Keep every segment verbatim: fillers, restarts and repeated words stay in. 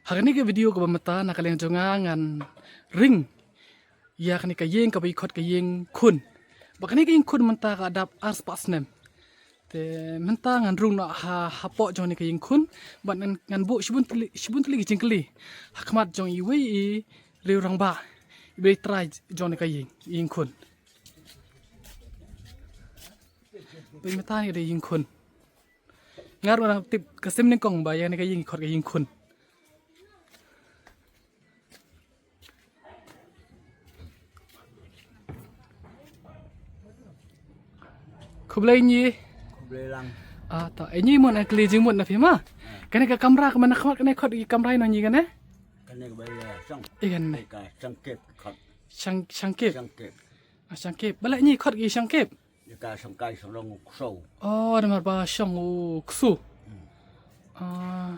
Ha kane ka video kaba mynta na ka liang jong nga ngan ring ïa kane ka ïing kaba ki khot ka ïing khun. Ba kane ka ïing khun mynta ka dap ar spah snem. Te mynta ngan rung noh ha hapoh jong kane ka ïing khun bad ngan, ngan buh shibun tylli, shibun tylli ki jingkylli ha khmat jong iwei i riew rangbah iba dei trai jong kane ka ïing, ïing khun. Ba mynta kane ka dei ïing khun. Nga ruh nga dang tip ka snem nyngkong ba ïa kane ka ïing ki khot ka ïing khun. Khublei ngi. Khublei lang. Ah, ta. Eh, ngi mut na kylli jingmut na phi ma. Kane ka kamra ka mane khot kane khot ki kamra ino ngi kane? Kane ka bai, eh, shong. Eh, kane. Ka shong kep khot. Shong, shong kep. Shong kep. Ah, shong kep. Balei ngi khot ki shong kep? Ïa ka shong kai shong rong u ksu. Oh, namar ba shong u ksu. Ah.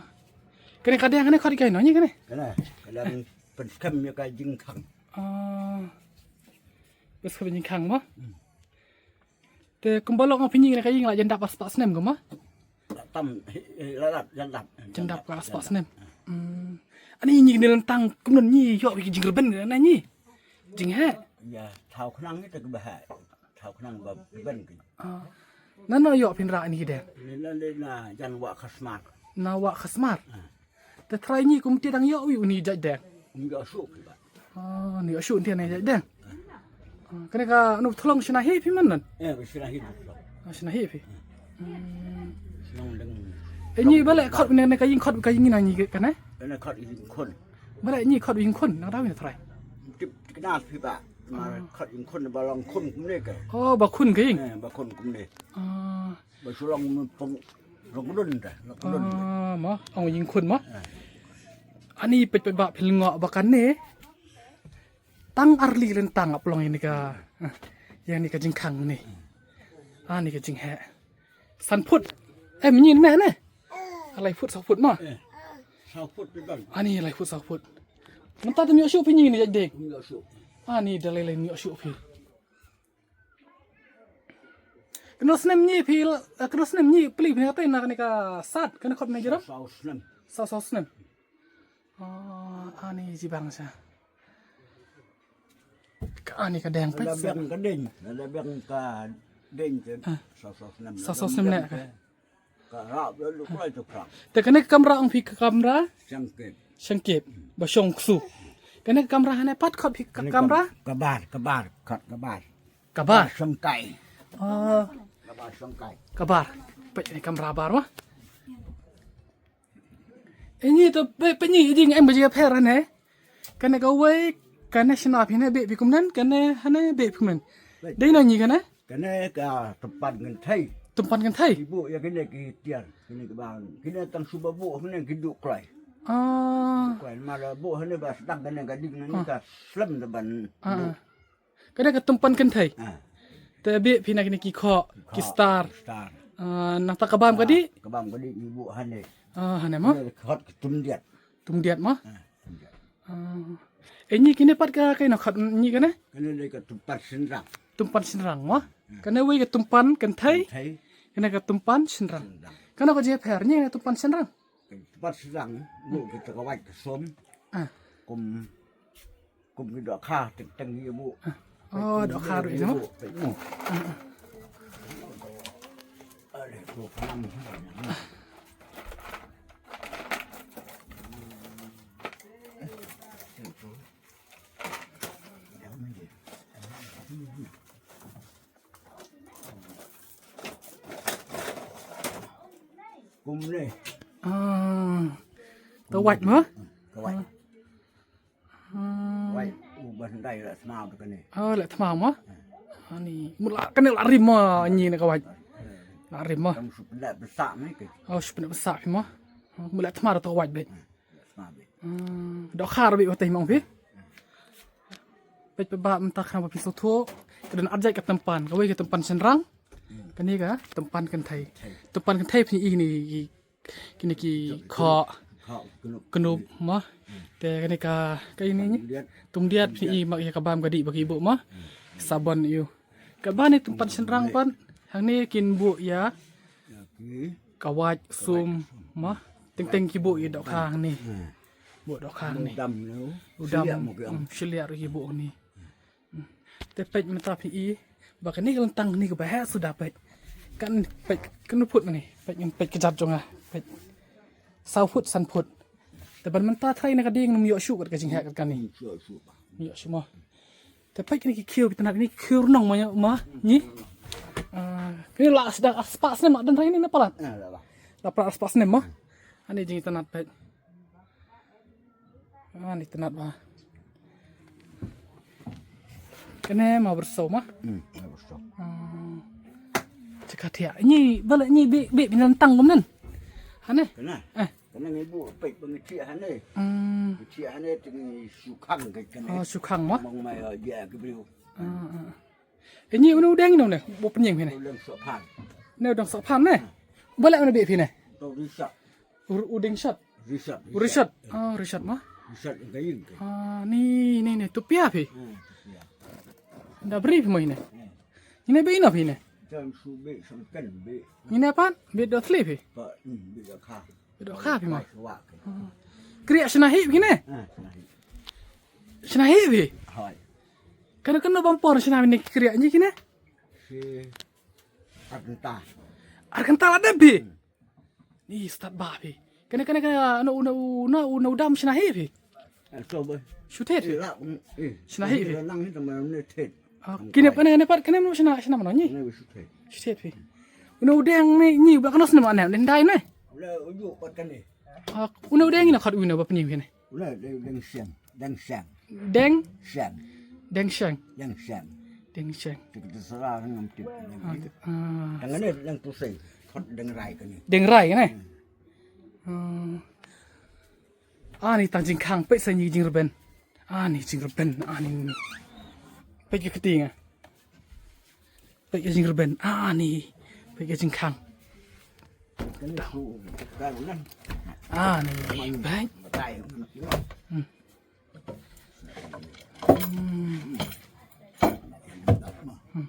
Kane ka dang kane khot ïa kaei no ngi kane? Kane, ka dang pynskhem ïa ka jingkhang. Ah. Pynskhem jingkhang mo? Te kumba long phi ngi kane ka ïing la jan dap ar spah snem kumba? La tam, eh, eh, la dap, jan dap. Jan dap ka ar spah snem. Hmm. Ani ngi kane lyntang kumno ngi ïoh ki jingrben kane ngi. Jingheh. Ïa, thaw khnang ngi te kaba heh. Thaw khnang ba ben ki. Ah. Nano ïoh phin rah ini ki deng? Ni na, ni na jan wah khasmar. Na wah khasmar. Ah. Te trai ngi kum ti dang ïoh wi uni jait deng. Uni ïoh shuh phi ba. Ah, ni ïoh shuh ti ni jait deng. Ah, kane ka nu thlong shna hi phi man nan? Eh, shna hi thlong. Ah, shna hi phi. Hmm. Shnong deng. Eh, ngi balei khot ne ka ïing khot ka ïing na ngi kane? Kane khot ïing khun. Balei ngi khot ïing khun na daw ni trai. Tip kna phi ba. Ma khot ïing khun ba long khun kumne ka. Oh, ba khun ka ïing. Eh, ba khun kumne. Ah. Ba shu long pung long lun da, long lun. Ah, ma, ong ïing khun ma. Eh. Ani pet pet ba phi lyngngoh ba kane. Tang arli lyntang ap long ini ka. Eh, ïa ni ka jingkhang ni. Ani ka jingheh. San phut. Eh, mynnin meh ne? Lai phut, saw phut ma. Eh, saw phut phi ban. Ani lai phut, saw phut. Mynta te ym ïoh shuh phi ngi ni jait deng. Ym ïoh shuh. Ani da lai lai ym ïoh shuh phi. Kano snem ngi phi, eh, kano snem ngi pli phi na kata na kane ka sat, kane khot ne jiram? Saw snem. Saw, saw snem. Ah, ani jibang sa. Ka ani ka deng pet. Lada biang ka deng, lada biang ka deng te. Ah. Saw, saw snem. Saw, saw snem ne ka. Ka rap la lu kloi tu krap. Te kane ka kamra ong phi ka kamra? Shong kep. Shong kep. Ba shong ksu. Kane ka kamra hane pat khot phi ka kamra? Ka bar, ka bar, khot ka bar. Ka bar. Shong kai. Ah. Ka bar shong kai. Ka bar. Peit ni kamra bar ma. Ini to pe pe ni jing em ba jia pher ne. Kane kawei kane shna phi ne beh phi kumnen kane hane beh phi kumnen. Dei na ngi kane? Kane ka tympan kynthei. Tympan kynthei. Ki buh ïa kine ki tiar kine ki bang kine tang shu ba buh kine ki duh kloi. Ah. Kloi ma la buh hane ba sdang kane ka ding ne ka slem da ban. Ah. Kane ka tympan kynthei. Ah. Te beh phi na kine ki khoh, ki star. Star. Ah, nangta ka bam ka dih. Ka bam ka dih ngi buh hane. Ah, hane ma? Hane khot ka tumdiat. Tumdiat ma? Ah, tumdiat. Ah. Eh, ngi kine pat ka kaei na khot ngi kane? Kane dei ka tympan shynrang. Tympan shynrang ma? Ah. Kane wei ka tympan kynthei. Kynthei. Kane ka tympan shynrang. Shynrang. Kane ka jingpher ngi kane tympan shynrang. Ka tympan shynrang, buh kita ka wait ka sum. Ah. Kum Kum ki dohkha teng teng ïa buh. Oh, dohkha ruh ïa buh. Kumne. Ah. Ka wait mo? Ka wait. Hmm. Wai, u ban dai la thma ba kane. Oh, la thma mo? Hmm. Ani, mula kane la rim mo, ni na ka wait. Hmm. La rim mo. Kam sup la besa ni ke. Oh, sup la besa mo. Mula thma ra to wait be. Hmm. La thma be. Hmm. Dohkha be hote mo phi. Peit ba mynta khana ba phi sngewthuh. Ka don arjai ka tympan, kawei ka tympan shynrang. Hmm. Kane ka tympan kynthei. Kynthei. Tympan kynthei phi i ni Kine ki khoh, knup mo. Te kane ka, ka ini ni. Tumdiat phi i ma ïa ka bam ka dih ba ki buh mo. Sabon ïa u. Ka ba ni tympan shynrang pat. Hangne kin buh ïa ka wait sum mo. Teng teng ki buh ïa dohkha hangne. Buh dohkha ne. U dam ne. U dam. Shiliah mo ki ong. Hmm, shiliah ruh ki buh ne. Hmm. Te peit mynta phi i ba kane ka lyntang ne kaba heh suda peit. Kan peit kan put ne. Peit ngin peit ka jat jong nga. Peit. Saw phut san phut. Te ban mynta trai na ka dieng nym ïoh shuh kat ka jingheh kat kane. Ym ïoh shuh. Ym ïoh shuh mo. Te peit kine ki khiew ki tnat kine ki khiew rnong ma ma ngi. Ah, kine la sdang ar spah snem ma dang trai ne na palat. Ah, la, la. La palat ar spah snem ma. Ani jingtnat peit. Ani tnat ba. Kane ma byrso ma. Hmm, ma byrso. Ah. Chakathiah. Ni bala ni bi bi binan tang gum nan. Hane? Kane? Eh. Kane ngi buh peit ba ngi thiah hane. Hmm. Ngi thiah hane te ngi shu khang ka kane. Oh, shu khang ma? Mong mai, eh, ïa ki briew. Ah, ah. Eh, ni une u deng ne une? Buh pynïeng phi ne? U deng sohphan. Ne u deng sohphan ne? Ba leh une bih phi ne? To Richard. U, u deng shot. Richard. U Richard. Oh, Richard ma? Richard ka ïing ka. Ah, ni, ni, ni. Tu pia phi? Hmm, tu pia. Da bri phi ma ine? Hmm. Ine bih ino phi ne? Jam su bih sangken bih. Ine pan? Bih do thli phi? Pa, hmm, bih do kha. Bih do kha phi ma? Suwa ke. Ah. Kriah shna hi phi ne? Ah, shna hi. Shna hi phi? Hoi. Kano kano bam por shna phi ne kriah ni kine? Si ar kynta. Ar kynta la dep phi? Hmm. Ni stad ba phi. Kane kane kane no no no no dam shna hi phi. Eh, to ba. Shu thet phi. Eh, la, mm, eh. Shna hi phi. Nang hi tama ne thet. Ah, kine kane kane pat kane no shna shna mano ni. Ne shu thet. Shu thet phi. No deng ni ni ba kano sna mane ne dai ne. Le uju pat kane. Ah, uno deng ni khat uno ba pynïeng phi ne. Uno deng deng siang. Deng siang. Deng? Siang. Deng siang. Deng siang. Deng siang. Tik tu sara ngam tik. Ah, tik. Ah. Deng ne deng tu sei. Kot deng rai kane. Deng rai kane? Hmm. Hmm. Ani tang jingkhang peit sa ni jingrben. Ani jingrben ani ni. Peit ka kti nga. Peit ka jingrben. Ani. Peit ka jingkhang. Kane su ka runan. Ani. Peit. Batai. Hmm. Hmm. Hmm.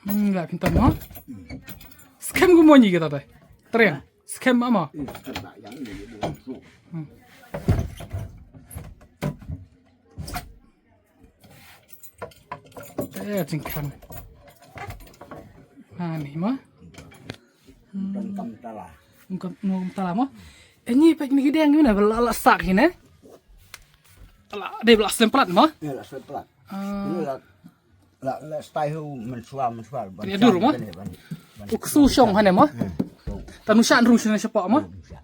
Hmm, la pintar mo. Skem gu mo ni kita te. Tren. Skem ama. Hmm. Eh, jingkhang. Ha ni mo. Hmm. Kam tala. Kam, kam tala mo. Eh, ni pek ni gideng ni na la la sak ni ne. La de la semplat mo. Ya, la semplat. Ah. Ni la la la stai hu mensua mensua. Ni dur mo. Uksu shong hane mo. Hmm. Tanu shan rung shan sepa mo. Hmm, shan.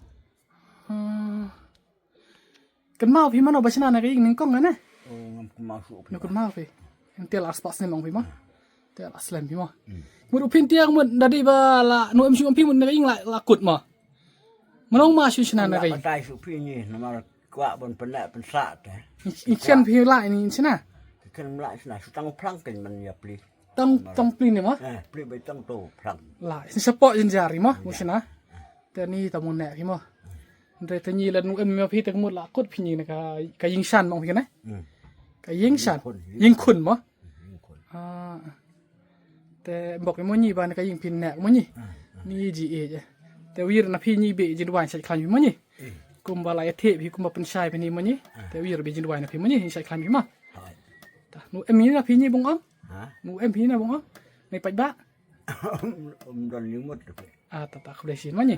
Hmm. Kynmaw phi mano ba shna na ka ïing nyngkong ne? Oh, ngam kynmaw shuh phi. Ngam kynmaw phi. Ynte la spah snem ong phi ma. Te la slem phi ma. Hmm. Mut u phin tiang mut da dei ba la no em shu ong phi mut na ka ïing la la kut ma. Mano ma shu shna na ka ïing. Batai shuh phi ni namar kwah ban pynleh pynsah te. Ni chen phi la ni shna. Ken la shna shu tang plang ken man ïa pli. Tang tang pli ni ma. Eh, pli bai tang to plang. La shu shapoh jynjar ni ma. Mu shna. Te ni ta mut ne phi ma. Nte te ni la nu em ma phi te mut la kut phi ni na ka ka ïing shan ma ong phi ne. Hmm. Ka ïing shan. Ïing khun. Ïing khun ma. Ïing khun. Ah. Te mbok mo ni ba na ka ïing phin ne mo ni. Ah, ah. Ni ji e je. Te wir na phi ni be jin wan shait khan mo ni. Eh. Kumba la ya the phi kumba pynshai phi ni mo ni. Ah. Te wir be jin wan na phi mo ni shait khan ma. Hai. Ta nu em ni na phi ni bong ong. Ha? Nu em phi na bong ong. Ni pait ba. Um don ni mut. Ah, ta ta khublei shin mo ni.